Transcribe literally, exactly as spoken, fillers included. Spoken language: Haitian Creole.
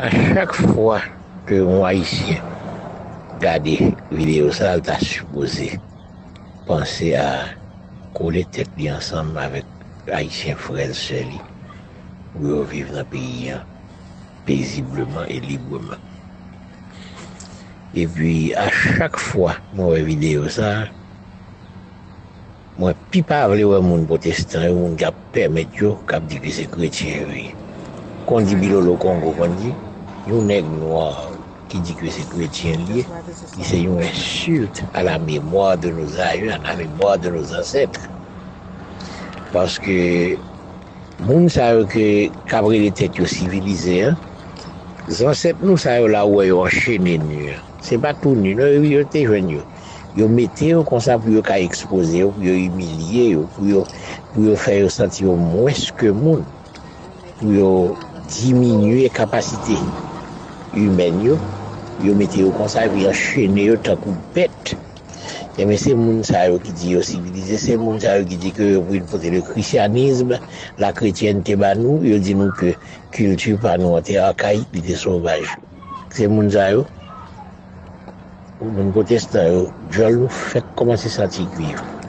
A chak fwa ke yon Ayisyen gade videyo sa, l ta sipoze panse a kole tèt li ansanm avèk Ayisyen frè l, sè li, pou yo viv nan peyi an pezibleman e libreman. Epi, a chak fwa mwen wè videyo sa, mwen pi pa vle wè moun pwotestan yo, moun k ap pèmèt yo, k ap di ke se kretyen yo ye. Konn di Bilolo Kongo, konn di, yon nèg nwa ki di ke se kretyen li ye, li se yon insulte à la mémoire de nos aïeux, à la mémoire de nos ancêtres. Paske moun sa yo ke k ap rele tèt yo sivilize an, zansèt nou sa yo la ou wè yo anchene nu an. Se pa tou nu non, yo, yo te jwenn yo. Yo mete yo konsa pou yo ka ekspoze yo, pou yo imilye yo, pou yo, pou yo fè yo santi yo mwens ke moun, pou yo diminye kapasite imèn yo. Yo mete yo konsa, epi anchene yo tankou bèt. Ebyen, se moun sa yo ki di yo sivilize, se moun sa yo ki di ke yo vin pote le christianisme, la chrétienté ba nou, yo di nou ke kilti pa nou an te akayik, li te sovaj. Se moun sa yo, moun pwotestan yo, djòl nou fèk kòmanse santi gri yo.